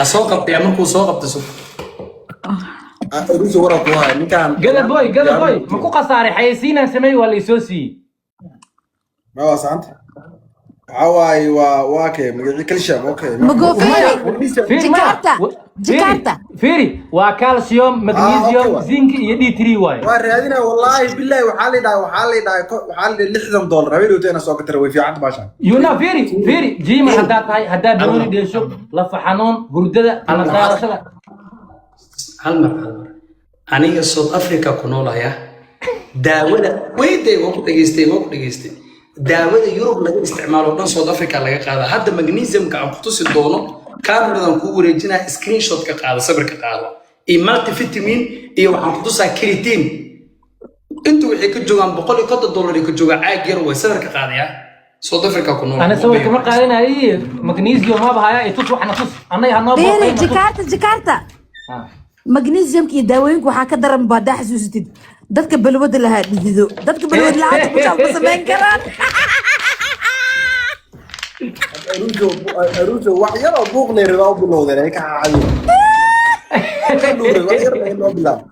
Ha soo qabtay, markuu soo qabtay sug. Aruuso wara ku haya ninkan. Gadaboy, Gadaboy, ma ku khasaaray? Xayeysiinaan sameey, waa laysoo siiyey. Ma waa saanta, waxaa waaye waa kee magacii? Calcium, okay. Magoofeeri. Fiiri, maya. Jakarta. Fiiri, Jakarta. fiiri, waa calcium, magnesium, okay, waay. zinc iyo D3 waaye. Waa raadina, wallaahi billahi, waxaa la dhahay $60 habeen dhowta inaa soo gatara, way fiicanta baashaan. Yuna, fiiri, fiiri, gymmer haddaa tahay, haddaa banooni dheesho, lafa xanuun, hurdada qaladaadashada. Hal mar, hal mar. Aniga South Africa ku noolaya. Daawada weyday, waa ku dhageystay, waa ku dhageystay. Daawada Yurub laga isticmaalo oo dhan South Africa laga qaadaa. Hadda magnesiumka aan ku tusi doono, cameradan kuu wareejinaya, screenshot ka qaado, sawir ka qaado, iyo multivitamin, iyo waxaan ku tusaa creatine. Intu waxay ka joogaan $150 ay ka joogaan. Caag yar way, sawir ka qaadaya. South Africa ku nool. Ana sawirka ma qaadanaye, magnesium maba haya. I tus, waxna tus, annaga hanoo Fiiri. booqay, na tus. Jakarta, Jakarta. Ah. Magnesiumka iyo daawooyinka waxaa ka daran ba haddaa xasuusatid dadka balwada lahaa dhidido, dadka balwada lahaanta push-up ma samayn karaan. Aruuso, Aruuso, wax yar oo buuq leeyahay u bilowdeen ay ka xaxadeen, wax yar in loo bilaabo.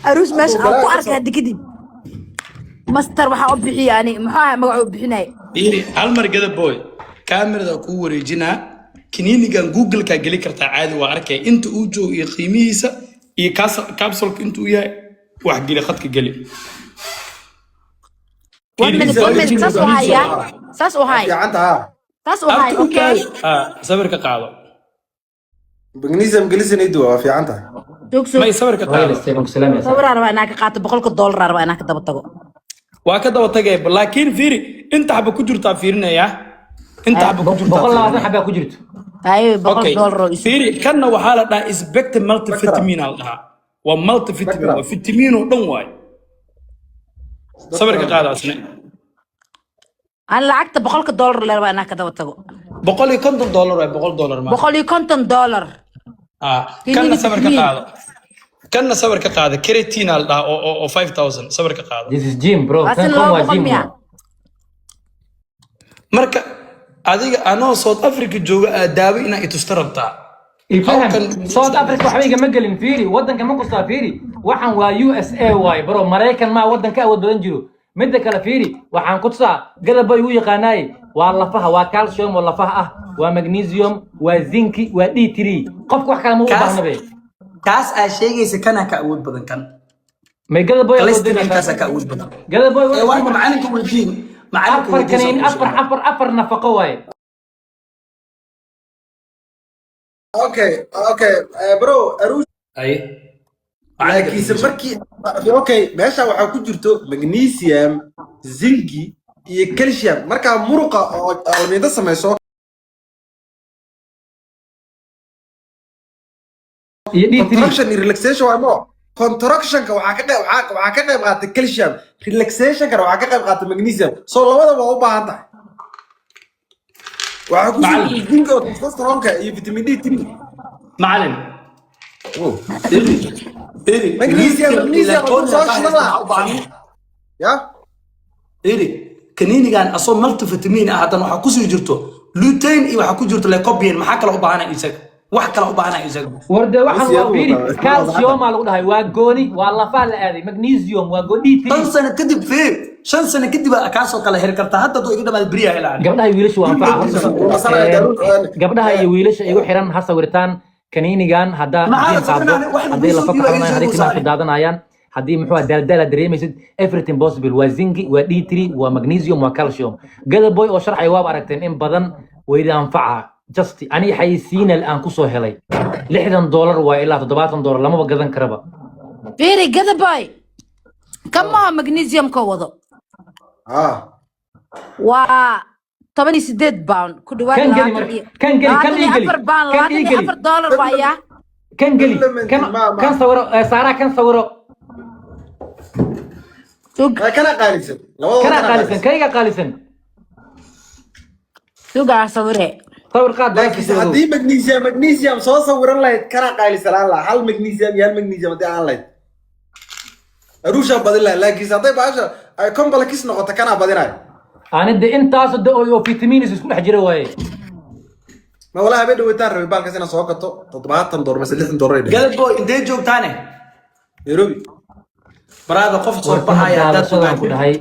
Aruus, meesha aan ku arkay hadda kadib master waxaa u bixiya ani, muxuu ahay magacu u bixinay? Fiiri, hal mar, Gada Boy, kaamirada kuu wareejinaa. Kiniinigan Google-kaa geli kartaa caadi, waa arkay inta uu joogo iyo qiimihiisa iyo capsulka inta uu yahay. Wax geli, khadka geli. One minute, one minute. Saas u haya, saas u hay. Fiicanta ha. Saas u hay, okay. Ah, sawirka qaado. Magnesium gelisanaydu waa fiican tahay. Joog soo. May, sawirka qaado. Sawiraa rabaa inaan ka qaato, $100 rabaa inaan ka daba tago. Waa ka daba tagay, laakiin fiiri inta xaba ku jirtaa, fiirinaya inta xaba ku jirtaa. 120 xabaa ku jirto. Haye, boqol Okay. dollar oo isu. Fiiri, kanna waxaa la dhahaa Spectrum multivitamin aa la dhahaa. Waa multivitamin, waa fitamiin oo dhan waaye. Sawirka qaada asne. Aan lacagta $100 le rabaa inaan ka daba tago. $150 waay, $100 ma. $150. Ah, kanna sawirka Fitamiin. qaado, kanna sawirka qaada. Creatine aa la dhahaa oo 5000, sawirka qaado. This is gym, bro. Asin Tan kan laba waa boqol gym. miya? Marka adiga anoo South Africa jooga aa daawo inaa itusta rabtaa? Ifaham. How can- South Africa waxba igama gelin. Fiiri, wadanka ma kustaa. Fiiri, waxaan waa USA waaye, bro. Maraykan maa wadan ka awood badan jiro? Midda kale, fiiri, waxaan ku tusaa, Gadaba igu yaqaanaaye, waa lafaha, waa calcium oo lafaha ah, waa magnesium, waa zinc, waa D3. Qofka wax kale ma u baahna be. Kaas aa sheegaysa kana ka awood badan kan. May, Gadaboy awood Cholesterol kaasaa ka awood badan. Gadaboy. Ee waa macalinka weydiin, macalinka Afar weydiin. kaniin, afar, afar, afar nafaqo waaye. Okay, bro Aruus. Ay. Laakiinse markii, okay, meesha waxaa ku jirto magnesium, zinc iyo calcium. Markaa muruqa oo almiinta samayso iyo D3. Contraction iyo relaxation waa mo contractionka waxaa ka qayb qaata calcium, relaxationkana waxaa ka qayb qaata magnesium, so labadaba waa u baahan tahay. Waxaa ku Macallin. jira zinc oo testosteronka iyo vitamin D3. Macalin, eri, eri. Magnesium, magnesium hadduu soo shidan lahaa ya. Eri, kaniinigan asoo multivitamin ah, haddana waxaa kusii jirto lutein iyo waxaa ku jirto lycopene. Maxaa kale u baahana isaga? Wax kale u baahana isaga? Warde, waxaan waa Magnesium fiiri, waa- calcium aa lagu dhahay, waa gooni, waa lafaa la aaday. Magnesium waa gooni, D3. 5 sano kadib, fiir, 5 sano kadib aa kaasoo kale heli kartaa. Hadda hadduu iga dhamaado, beriyaa helaan. Gabdhaha iyo wiilasha waa anfaca. Gabdhaha iyo wiilasha igu xiran ha sawirtaan kaniinigan haddaa Maxaa gym la qaado, sawirnaa? Wax lagu hadday soo lafa dhiibay ka xanuunayaan, hadday in timaha ku sheego. daadanayaan, haddii muxuu ahaa daaldaala dareemaysid, everything possible. Waa zinc, waa D3, waa magnesium, waa calcium. Gadaboy oo sharxay waaba aragteen in badan, wayda anfaca. Just aniga xayeysiinal aan kusoo helay $60 waa ilaa $70, lamaba gadan karaba. Fiiri, Gadaboy, kamaha magnesiumka wado. Ah. Waa 18 pound ku dhawaad. Kan geli 24 marka, kan geli, kan labaatan iyo ii geli, afar pound, kan labaatan ii iyo geli. afar dollar waayaa. Kan geli. Supplement kan kan sawiro, saaraa, kan sawiro. Sug. Kana qaalisan labadooda. Kana qaalisan, kayga qaalisan. Sugaa, sawire. Sawir qaad. Laakiinse haddii magnesium soo sawiran lahayd, kana qaalisanaan lahaa. Hal magnesium iyo hal magnesium haddii aan lahayd, Aruushaa badin lahayd. Laakiinse hadday baasha ay complex noqoto, kanaa badinayo. Ani de intaas de oo vitamins isku dhex jira waaye. Ma walahi habeen dhaweytaan rabay baalkaas inaan soo gato $70 mise $60 ay dheheen. Galboy, intee joogtaane? Nairobi. Baraada, qof soo baxaya haddaad Daadashadaan ku dhahay,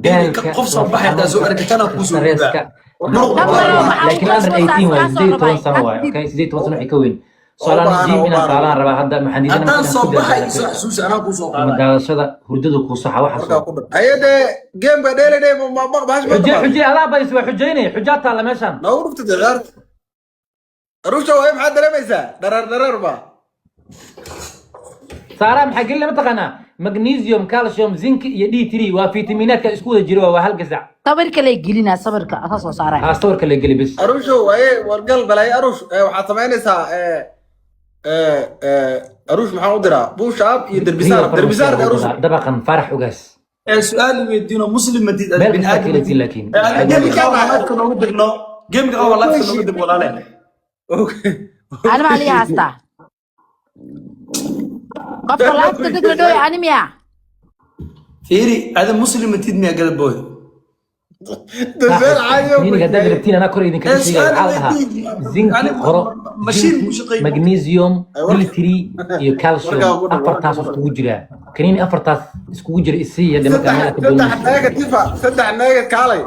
daalka, qof soo baxaya haddaad soo aragtana kuu soo stresska. Laakiin under 18 waaye, 18 sano waaye. Okay, 18 sano wixii ka weyn soalaan gym inaan saalaan rabaa hadda. Maxaan diidanaa Haddaan inaan soo ku baxay dadaalo. isoo xasuusi, anaa kuu soo qaadaya. Daadashada, hurdadu kuu saxa waxa Markaa soo ku dhar. Ayadee game baa dheele dhee, ma bahash ma xuje taqaan. Xuje adaa badis, waa xujaynay, xujaa taalla meeshaan. Noogu dhuftay ciyaarta. Arusha waaye, maxaad dareemaysaa? Dharar dharar ba. Saaraa, maxaa gelina mataqaanaa? Magnesium, calcium, zinc iyo D3, waa fitamiinaadka isku wada jira, waa hal gasac. Sawirka lay gelinaa, sawirka asaa soo saaraya. Haa, sawirka la geli bis. Arusha waaye, wargal balay Arush, waxaad samaynaysaa Arush maxaan u diraa? Buushaab iyo Derbisaar. Derbisaar Arush. Dabaqan Faarax Ugaas. Ee su-aal weydiino, muslim madid? Meel kastaa ka helatiin laakiin. Gameka live noogu dirno, gameka oo live noogu dir, walaale. Okay. Ani maa liga haastaa qofka laabta dad la dhooya ani miya? Fiiri, ada muslim matid miya, Galboy? Derbisaar caadi oo Kiniiniga haddaad rabtiin anaa kor idinkaga Ee, sheegaya. su'aal Waxaa la dhahaa weydiin. zinc Ani qoro, mashiin zinc, ku shaqeeyo. magnesium, Ay, D3 iyo calcium. Warkaa ugu dhow, Afartaas warkaa ugu iskugu jira kaniini, afartaas iskugu jira isiiya dhimanka meel ka Saddex doonayso. Negative, saddex negative kaalay.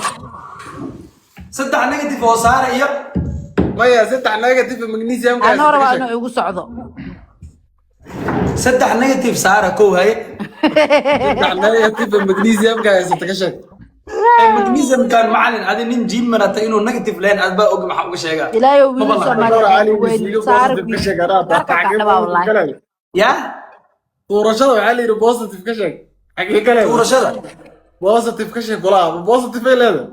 Saddex negative oo saara iyo Maya, saddex negative magnesium ka. Anoo rabaa inuu igu socdo. Saddex negative saara kow, haye. Saddex negative magnesium ka haysata ka sheeg. Magnesiumkan, macalin, adi nin gym marata inuu negative lahayn aad baa og, maxaa uga sheegaa? Ilaahay wiil Maba laha. Soomaaliyeed weyn saar Positive ka sheeg anaa saarka kacdhabaa wallahi. Ya. Tuurashada waxaa la yidhi positive ka sheeg. Xagee ka leedahay? Tuurashada. Positive ka sheeg kulaha. Ma positive ay leedahay?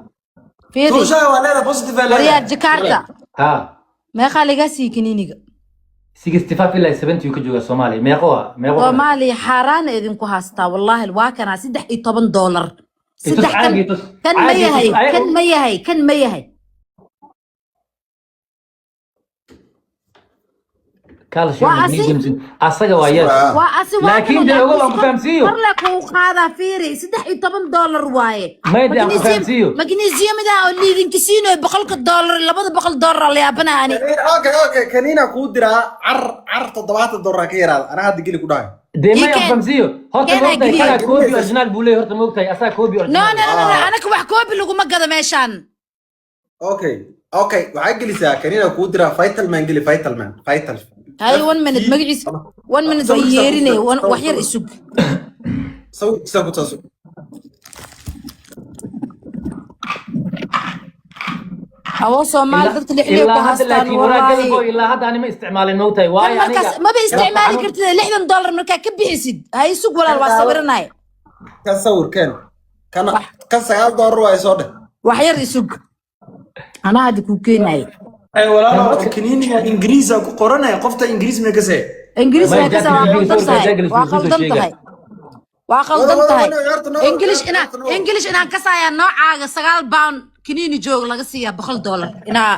Fiiri. Tuurashada waa leedahay, positive ay Waryaa leedahay. Jakaarta. Ha. Meeqaa lagaa siiyey kaniiniga? 65 ilaa 70 ka jooga Soomaaliya. Meeqo waa meeqo? Soomaaliya xaaraana idinku haastaa wallaahi, waa kanaa $13. Itus. Saddex kan. Caagi itus. Kan ma Caagi yahay? itus. Kan ma yahay? Kan ma yahay? Calcium, Waa asi- magnesium, zinc asaga waa, yes. Waa asi, waa. Laakiin dee ogow, aan ku fahamsiiyo. Korle kuu qaadaa, fiiri, $13 waaye. Mayde aan ku fahamsiiyo. Magnesiumida oo liidinka siinayo $100, $200 la yaabana ani. Okay, kaniina kuu diraa, car car $70 ka yaraada. Anaa hadda geli ku dhahay. Dee may Ii aan keen. fahamsiiyo horta. Keenaa Moogtahay geliyo. kanaa copy original buu leeyahay horta, moogtahay asaga copy No. original. No, anaka wax copy laguma gado meeshaan. Okay, waxaa gelisaa kaniina kuu diraa Vitalman, geli Vitalman, Vital. Hay, one minute, magaciisa, one minute, waa yeerinay wax yar, isug. Sawirkiisa ku taaso. Awoo Soomaali dadka lixley ku Ilaa hadda haastaan laakiin waraa wallaahi. Galbo, ilaa hadda ani ma isticmaalin, moogtahay Kan waayo markaas aniga maba isticmaali kartid $60 markaa ka bixisid. Ha, isug walaal, waa sawiranay. Kan sawirkeen kan kan $9 waa soo dheh. Wax yar isug, anaa hadda kuu keenaya. Ee walaalo, kaniiniga Ingiriisa ku qoranaya, qofta Ingiriis ma kasee? Ingiriis May waa kasa, waa Jack qaldan tahay. Ingiriis Waa soo qaldan sheega. tahay, waa qaldan Wada, wada, tahay. wada, ciyaarta noo wada, English inaa ciyaarta noo wada. English inaan kasayaa noocaaga £9 kiniini joog laga siiyaa $100, inaa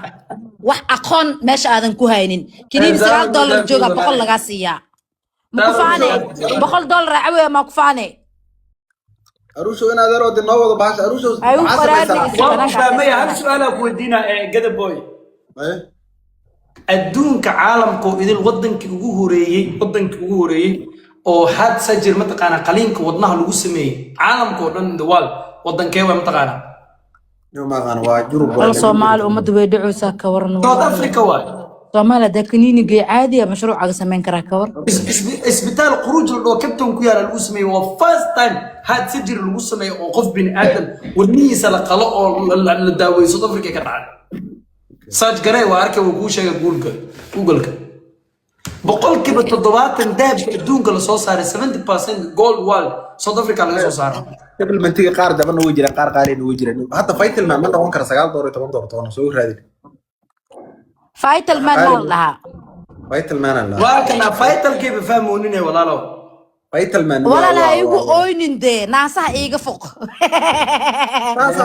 wax aqoon meesha aadan ku haynin kiniini Eh, $9 Zara, jooga Zara. 100 lagaa siiyaa, ma ku Zara, faane? Zara. $100 caweya, maa ku faane? Arusho inaad aroode noo wado bahasha Arusho. Ay, u maxaa faraarnaysa. samaysaa? Waan ku fahmaya, hal su-aalaa ku weydiinaa ee Gadaboy. Eh? Adduunka caalamka oo idil, wadankii ugu horeeyey oo heart surgery, mataqaanaa, qaliinka wadnaha lagu sameeyey caalamka oo dhan, in the world, wadankee waa, mataqaanaa? Yo, ma aqaan, waa Yurub. Wal Soomaali ummadda way dhacaysaa, ka waran? South Africa waay. Soomaali haddaa kiniinigay caadiya mashruucaaga samayn karaa, ka war? Isbitaal Khuruuj la dhaho Cape Town ku yaala lagu sameeyey, waa first time heart surgery lagu sameeyo oo qof bini aadam wadnihiisa la qalo oo la daaweeyo. South Africa ka dhacay. Search garee, waa arkay, wuu kuu sheegay Google-ka. 70% dahabka adduunka lasoo saaray, 70% gold world, South Africa laga soo saaro. Supplementiga qaar jabanna way jiraan, qaar qaalina way jiraan. Hadda Vitalman ma noqon kara $9 iyo $10 toona soo raadin. Vitalman maa la dhahaa? Vitalman aan lahaa. Waa kana vitalkayba fahmoonine, walaalo. Vitalman. Walaal, ha igu oynin dee, naasaha iiga foq.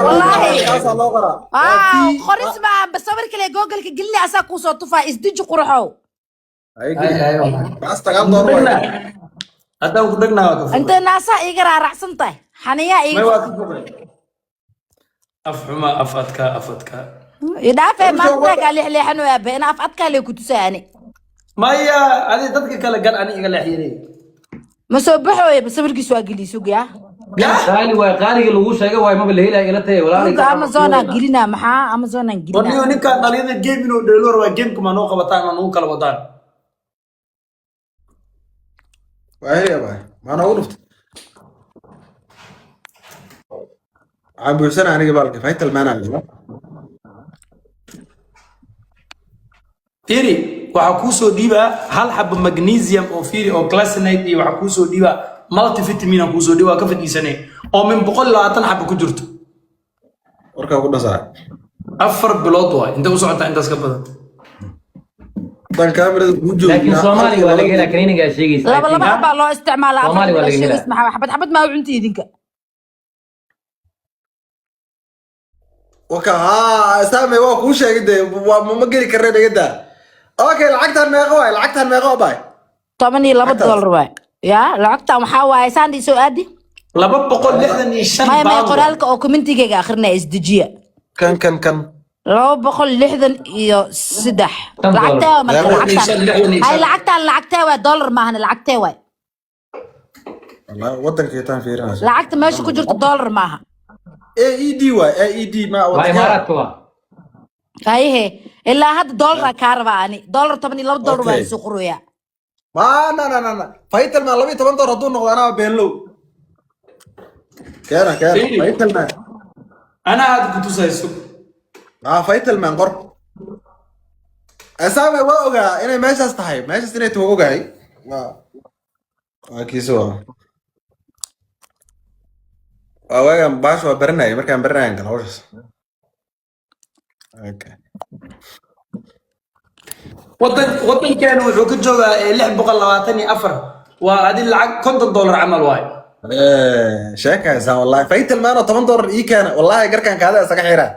Wallaahi. Saasaa loo qoraa. Waaw, qoris maaha, ba sawir kale Google-ka gelina, asaa kuusoo tufaa. Isdiji qurxow. Kaas $9 waay. Haddaan ku dhagnaa waa ka fogay. Intee naasaha iiga raaracsan tahay, xaniyaa May iiga waa ka fogay, af xuma, af adkaa, af adkaa. Idhaafe. Arusha Maanta wadda kaa leexleexan oo aabe ina af adkaa lee ku tusaa ani. Maya, adi dadka kale gal, ani iga leexyeelay. Ma soo baxooye, ba sawirkiis waa geliy sugyaa. Qaali waay, qaaligii lagu sheegay waay, maba la helaya ila tahay walaalay. Suga, Amazonaan gelinaa, maxaa Amazonaan Warniyo gelinaa? Ninkaan dhalinyada game inuu dheelo rabaa, gameka ma noo qabataan ma nagu kala wadaan? Waa helaya baay, maa noogu dhuftay. Waxaan buuxsanaa aniga baalka vital man aan leeyahay. Fiiri, waxaa kuu soo dhiibaa hal xabo magnesium oo fiiri oo glycinate iyo waxaa kuu soo dhiibaa multivitamin aan kuu soo dhiibaa, ka fadhiisanay oo min 120 xabo ku jirto. Warkaa ku dhasaa. 4 bilood waay, intay u socotaa intaas ka badan. Haddaan kaamirada kuu Laakiin joognaa Soomaaliga waa laga helaa kaniinigaa sheegaysa, I Laba think. laba xabaa loo isticmaalaa afar Soomaali waa bilood laga helaa. Sheegis maxaa xabad xabad maa u cunta idinka? Waka haa saame, waa kuu sheegay dee, waa ma geli karne dhegada. Okay, lacagtan meeqa waay? Lacagtan meeqa waay? 12 Lacagtaas. dollar waay ya lacagtan. Waxaa waaye saandi soo aadi. 265 Maya, maya. Pound. Qoraalka oo commentigayga akrinaya, isdejiya. Kan kan kan. 263. Tan dollar. Lacagtee waay marka? 65, Lacagtan 65. Hay, lacagtan lacagtee waay? Dollar maahan, lacagtee waay? Wallahi wadanka taan fiirinayso. Lacagta meesha ku jirto dollar maaha. AED waay, AED ma Waa wadanka. Imaaraadka waa. Hayehe, ilaa hadda dollar kaa rabaa ani, dollar 12 dollar waa. Okay. Soo qorooyaa. Ma na na na na vital man 12 dollar hadduu noqdo anaa beenlow. Keena, keena. Fiiri. Vital man. Anaa aad ku tusayso. Ah, vital man qor. Asaame waa ogaa inay meeshaas tahay, meeshaas inay tahay ogahay. Waa kiiso waa waagaan baash waa baranayay, markaan baranayan gala hawshaas. Okay. Wadankeena wuxuu ka joogaa 624, waa adi lacag $50 camal waay. Sheekaysaa wallahi vital man oo $10 ii keena, wallahi garkaan kaada isaga xiraa.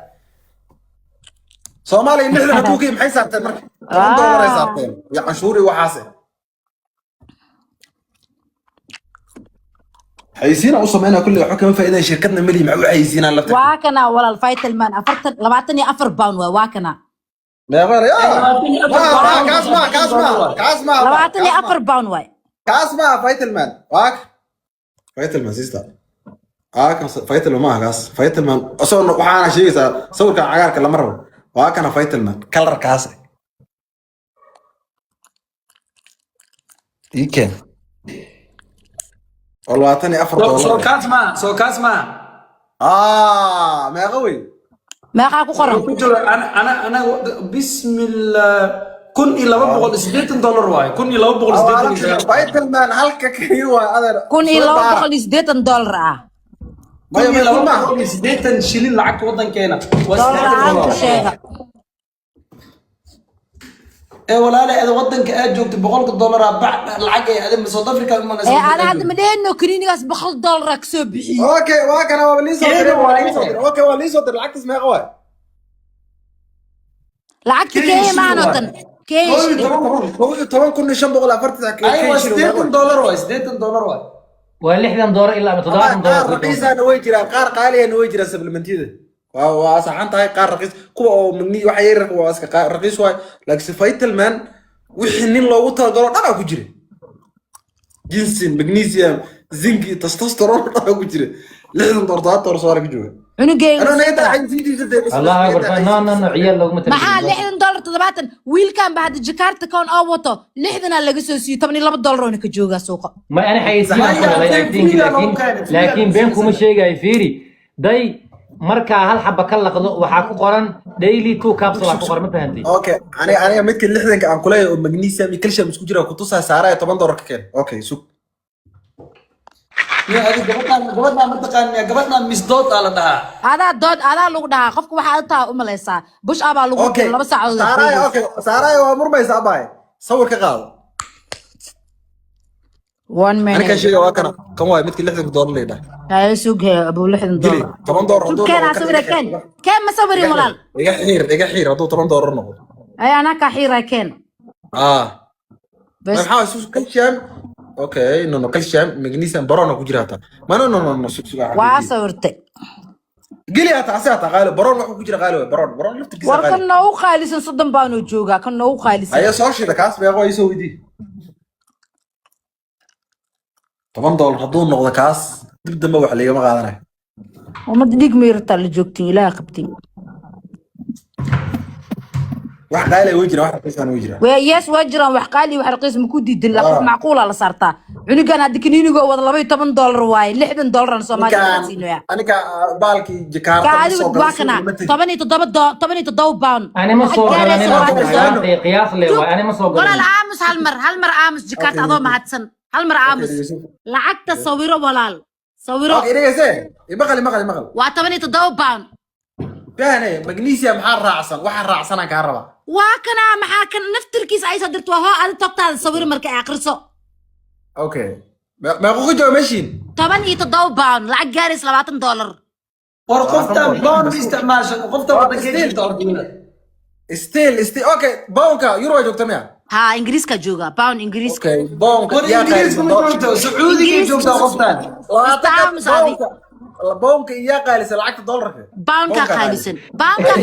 Soomaaliya 60 hadduu ka maxay saarteen marka? $10 ay saarteen iyo canshuur iyo waxaase. Xayisiina u sameynaa kulli, waxba kama faa'iidaan, shirkadna melihi, maxay u xayisiinaan lafta? Waa kana walaal, Vitalman 40 24 pound waay, waa kana. Meeqa yaa? 24 Ma pound. Kaas ma, kaas ma, kaas ma. 24 pound waay. Kaas ma Vitalman, waa Vitalman sister, ah kan Vitalman ma aha kaas Vitalman asoo. Waxaana sheegaysaa sawirkan cagaarka lama rabo, waa kana Vitalman kalarkaas ii keen oo 24 Soo dollar. Kaas ma, soo kaas ma. Ah, meeqa wey? Meeqaa ku qoran? Wuxuu ku joogaa ana bismillah, $1,280 waay, 1,289. Vitalman halka kii waa adeer. $1,280 ah. Maya, kun iyo maya, laba kun maaha. boqol iyo siddeetan shilin lacagta wadankeena waa Dollar 80 ahaan ku dollar. sheega. Ee walaale, ada wadanka aad joogto $100 bac lacag ee ada South Africa imanaysa. Ee ana hadda ma dhehno kaniinigaas $100 kasoo bixiyey. Okay, waa kana, waa liisoo Keena diray, waa waaye. liisoo diray. Okay, waa liisoo diray. Lacagtaas meeqa waay? Lacagta Kenya Kenya shilin maano waay. tan Kenya shilin. 11,549. Ay, waa $80 waay, $80 waay. Waa $60 ilaa ama $70. Qaar raqiisana way jiraan, qaar qaaliyana way jiraan. Supplementyada waa saxan tahay, qaar raqiis kuwa oo magni waxa yar waa iska raqiis waay, laakiin Vitalman wixii nin loogu talagalo dhan aa ku jira: ginseng, magnesium, zinc, testosterone dhan aa ku jira. $60, $70 Soomaali ka jooga. Cunugeyga Anoo naga daa xayisiintiisa dee, bas- Allah naga akbar. daa. No, no, no, ciyaal looguma Maxaa talagelin. $60 70 wiilkan ba hadda Jakarta koon oo wato 60 laga soo siiyo, $12 oona ka joogaa suuqa. Ma ana xayeysiin aan ku helay, I think, laakiin been kuma sheegayo. Fiiri day, markaa hal xaba ka laqdo waxaa ku qoran daily two capsule aa ku qoran, ma fahantay? Okay, aniga midka 60-ka aan kuleeyahay oo magnesium iyo calcium isku jira kutusaa saaraya, $10 ka keen. Okay, sug. Miya adi gabadhaan ma taqaaniya? Gabadhaan Miss Dood aa la dhahaa. Adaa dood adaa lagu dhahaa, qofka waxaa taa u malaysaa bush abaa lagu Okay. diro 2 saacadood aad Saaraya. joogaysa. Okay, saaraya, waa murmaysa abaay, sawir ka qaado. One Aniga minute. sheega, waa kana, kan waay midka $60 la yidhaah. Haye, sug he abuu 60 Geli dollar. $10 Sug hadduu keen noqdo aa sawira keen, keen ma sawirin walaal. Iga xiir, iga xiir hadduu $10 noqdo. Ay, anaa kaa xiiraa, keen. Ah. Bes. Maxaa isu calcium? Okay, no, no, calcium, magnesium, boron ku jira hataa. Ma no, no, no, no, sug, sug. Waa sawirtay. Geli hataa, ase hataa qaali. Baroon waxuu ku jira qaali waay. Baroon laftirkiisa War kan qaali. Noogu qaalisan 30 pound oo joogaa, kan noogu qaalisan. Haye, soo shida kaas. Meeqo isoo weydii? $10 hadduu noqdo kaas, dib dambe wax liigama qaadanayo. Ummadda dhiig miirataa la joogtiin, ilaaha qabtiin. Wax qaali way jiraan, wax raqiisana way jiraan. Yes, waa jiraan wax qaali, wax raqiis, ma ku diidin, laakiin wax macquula la saartaa. Cunugan hadda kaniinigo wada $12 waaye, $60 aan Soomaaliya Ninkaan siinoya. Anika baalkii jakaarta Ka ma adigu soo waa galo, kana suuqa ma tegin. £17 pound. Ani ma soo Lacag gaaraysa gadanin. $20. Qiyaas le waay, ani ma soo Walaal, gadanin. aamus hal mar, hal mar aamus. Jikaarta adoo mahadsan, hal mar aamus. Lacagta sawiro, walaal, sawiro. Okay, dhegeyse. Maqal, maqal, maqal. Waa £17. Fahane, magnesium maxaa raacsan? Waxa raacsanaan kaa rabaa. Waa kana, maxaa kan naftirkiisa ay soo dirto? Waa hoo, adi togtaada sawiro marka ay akhriso. Okay, meequu ku jooga meeshiin? £17, lacag gaaraysa $20. War qoftan pound isticmaasha, qoftan wadankee joogta ordinada? Still, okay, poundka Euro joogta miya? Haa, Ingiriiska jooga, pound Ingiriiska. Okay, poundka War yaa Ingiriiska ma qaalisan? joogto, Sacuudigay joogtaa qoftan. Aamus adi. Poundka iyaa qaalisa lacagta dollarka? Poundka qaalisan, poundka.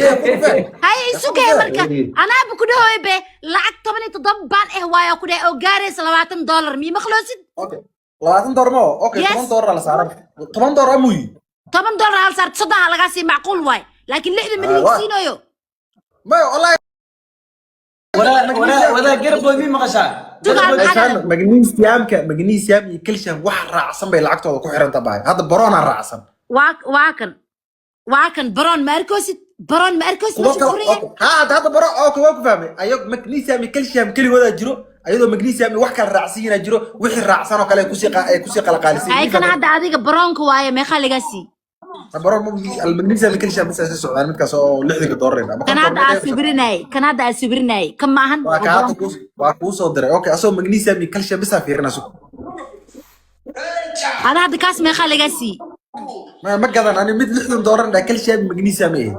Haye, isugay marka anaaba ku dhahoy be, lacag £17 eh waayo ku dhahay oo gaaraysa $20, mii maqloosid? Okay, $20 mo. Okay. Yes. $10 la saaran, $10 amuy. $10 hal saart, 30 ha lagaa sii, macquul waay, laakiin 60 ma idin siinayo. May, wallahi. Wadaa garboy, mi maqashaa? Sugaan maxaa dhahday? Magnesiumka, magnesium iyo calcium wax raacsan bay lacagtooda ku xiran tahay. Hadda barona raacsan. Waa kan, waa kan baroon, ma arkoosid? Baroon ma arkoosid? Kuwa Meesha kale furan yahay. Okay. Ha, hadda baro. Okay, waa ku fahmay. Ayo, magnesium iyo calcium keligoodaa jiro, ayadoo magnesium iyo wax kale raacsan yihiin jiro, wixii raacsan oo kale ay kusii qala qaalisan. Ay, kan hadda adiga baroonka waaye, meeqa lagaa sii? Baroon, magnesium iyo calcium bas ay sii socdaan, midkaas oo $60 ama Kan 50. hadda aad sawirinayay, kan hadda aad sawirinayay, kan maahan. Waa ka hadda waa kuu soo diray. Okay, asagoo magnesium iyo calcium bisa fiirinayso. Ada hadda kaas meeqa lagaa sii? Ma gadan ani mid $60 dhaa, calcium iyo magnesium ay ahayd.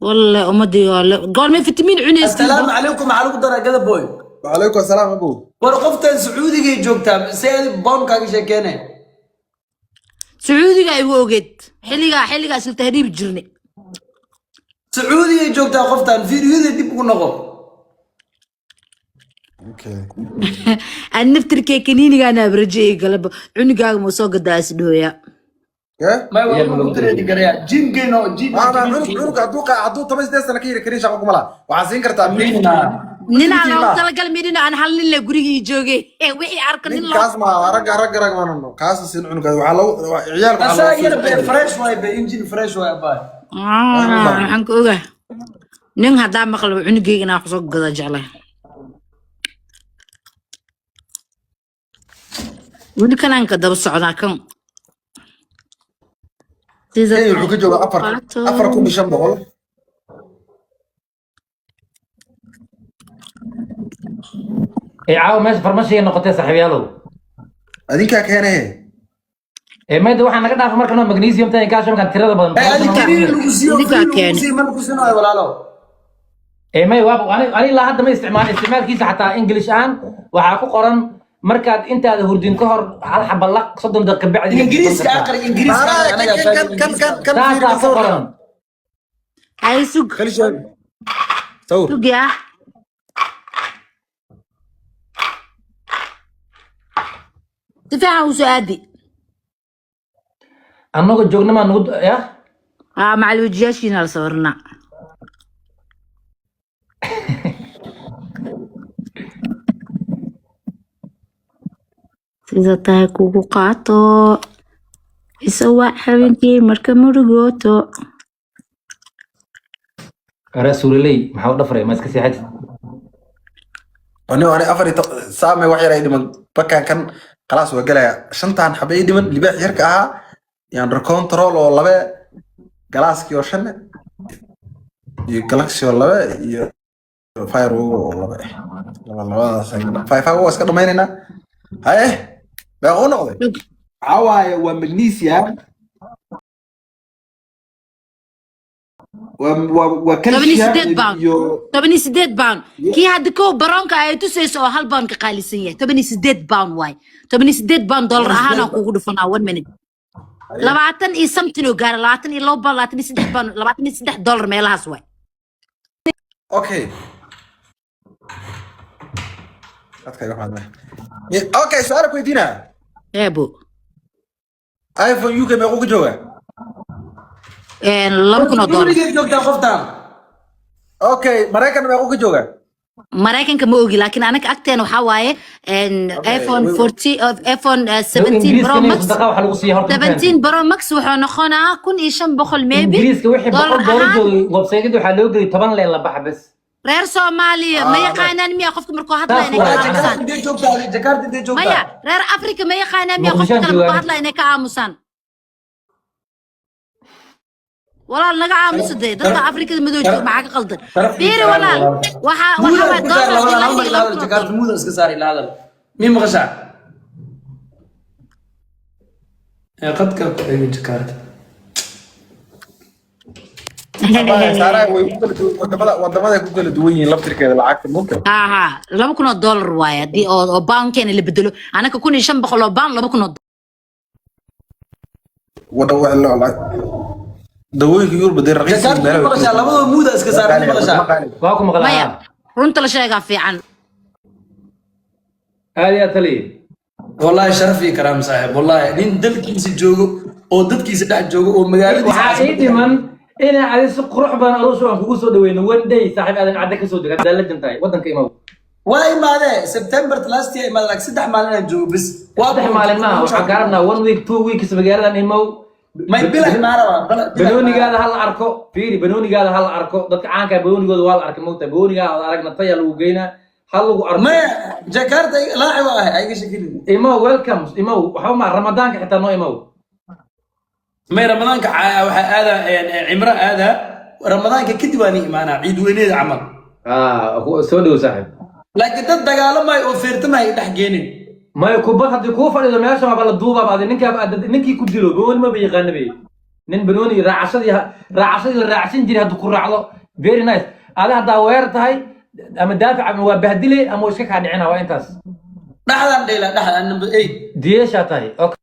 Wallahi ummadii waa goormay fitamiin cunaysiin? Assalaamu calaykum, maxaa lagu daraa, gadaboy? Wacalaykum asalaam, abow. War qoftan Sacuudigay joogtaa, see adi pound kaaga sheekeene? Sacuudiga igu ogeed xilligaa isla tahriibi jirnay. Sacuudigay joogtaa qoftan, fiidiyada dib ugu noqo. Okay. Aan naftirkee kaniinigaana abraje galaba, cunugaaga ma soo gadaa is dhooya. Eh? May, waa lagu trade garayaa jimkeeno jim. Ma cunug hadduu 18 sano ka yiri karin, shaqo kuma laha. Waxaa siin kartaa Ninaa loogu talagal midina aan hal nin le gurigii joogay. Eh, wixii arko nin loo Kaas ma ragga ragga rag ma no kaas siin cunugaas, waxaa lagu ciyaalka waxaa Asaa loogu yar be fresh waay be, engine fresh waay abaa. Ah, waxaan ka ogaa nin haddaa maqlo cunugeyga inaa wax soo gada jeclay. Weli kanaan ka daba socdaa kan sida. Kenya wuxuu ka joogaa 4500. Ee caawa meesha farmashiga noqotay, saaxiibayaalow. Adinkaa keenaye. Ee mayda waxaa naga dhaafa marka noo magnesium tan iyo calcium kan tirada badan. Ay, adi kaniini lagu siiyo. Idinkaa Free lagu keenay. siiyo, ma lagu siinayo, walaalo. Ee may, waaba ani ilaa hadda ma isticmaal isticmaalkiisa xataa English ahaan waxaa ku qoran markaad intaada hurdin ka hor hal xaba laq, 30 daqiiqo bacdi. Ingiriiska aqri, Ingiriiska aqri, anaga kan kan kan kan. Saasaa ku qoran. Hay, sug. Calcium sawir. Sug yaa. Si fiican u soo aadi. Annagoo joogna maa nagu ya. Aa, macal wejiyaashiina la sawirnaa. Sida tahay kugu qaato isa waa habeenkii marka murugooto. Rasuuliley, maxaa u dhafray? Ma iska seexatid? Ani afar iyo saame wax yar ay dhiman bakan kan khalaas waa gelaya. Shantan xabe ii dhiman, libaax yarka ahaa yaan control oo labe, galaaskii oo shan iyo galaxy oo labe iyo firewall oo labe, laba labadaas five five waa iska dhamaynaynaa. Haye, meeqa u noqday? Waxaa waaye waa magnesium, waa toban iyo calcium sideed pound. Iyo £18 kii hadda kow baroonka ay tusayso oo hal pound ka qaalisan yahay, £18 waay, £18 dollar ahaan aan kugu dhufanaa, one minute. 20 iyo something oo gaara, £22, £23, $23 meelahaas waay. Okay. Adka iga xumaad. Okay, su'aal ku weydiinaa. Eebo. iPhone UK meequu ka joogaa? $2,000. Gurigay joogtaa qoftaan. Okay, Maraykan meequu ka joogaa? Maraykanka ma ogi, laakiin anaga agteena waxaa waaye iPhone 14, iPhone 17 Pro Max. Ingiriiska waxa lagu siiya horta. 17 Pro Max wuxuu noqonaa 1500 maybe. Ingiriiska wixii dollar $100 ahaan. Joogay website waxaa loo geliyay 10 leen la baxa bes. Reer Soomaaliya ma yaqaanaan miya qofka markuu hadlaya inay ka Saas waa. aamusaan? Intee joogtaa? Jakarta intee joogtaa? Maya, reer Africa ma yaqaanaan miya qofka Muqdishoan kale markuu joogaan. hadlaya inay ka aamusaan? Walaal, naga aamusa dee. Dadka Afrikada madow jooga maxaa ka qaldan? Fiiri walaal, waxaa Muuda waay iska saar dollar labada ilaa hal mar iyo ila laba hadal kun oo Jakarta dollar. Muuda iska saar ila hadal. Mii maqashaa? Ee qadka ku dhigay Jakarta. Saaraa way ku kala duwan wadamada ay ku kala duwan yihiin laftirkeeda lacagta mugta. Aha, $2,000 waaye haddii oo poundkeena la bedelo. Anaka 1500 oo pound, 2,000. Wada dawooyinka Yurub dee raqiis. Jakarta mii maqashaa? Labadoo muuda iska saar, mii maqashaa? Waa ku maqlaa. Maya, runta la sheegaa fiican. Aad iyo aad taliye. Wallahi sharaf iyo karaam saaxiib, wallahi nin dalkiisa joogo oo dadkiisa dhex joogo oo magaaladiisa Waxaa ii dhiman inaa adi si qurux badan aroos aan kugu soo dhaweyno one day, saaxiib aadan cadde kasoo deg haddaa la jantahay waddanka imaw. Waa imaadee September last year imaade, laakiin 3 maalin aan joogo bis. Waa 3 maalin maaha, waxaan kaa rabnaa one week, 2 weeks magaaladan imow. May bilax imaanaba. Banoonigaada ha la arko. Fiiri, banoonigaada ha la arko. Dadka caanka ah banoonigooda waa la arkay mogta. Banoonigaada aad aragna taya lagu geynaa, ha lagu arko. Maya, Jakarta laaci waa ahay, ayga shakinin. Imow, welcome, imow. Waxba ma Ramadaanka xitaa noo imow. May, Ramadaanka waxaa aadaa cimro aadaa. Ramadaanka kadib waan imaanaa, ciid weyneeda camal. Ah, soo dhow saaxiib. Laakiin dad dagaalamay oo feertamay ay dhex geenin. Maya, kubad haddii kuu fadhido meesha waaba la duubaaba. Adi ninkaa ninkii ku dilo banooni maba yaqaana be. Nin banooni raacashadii la raacsan jiray hadduu ku raacdo, very nice. Adi haddaa weer tahay ama daafic ama waa bahdile ama waa iska kaa dhicina, waa intaas. Dhexdaan dheela, dhexdaan number 8. Diyeeshaa tahay, okay.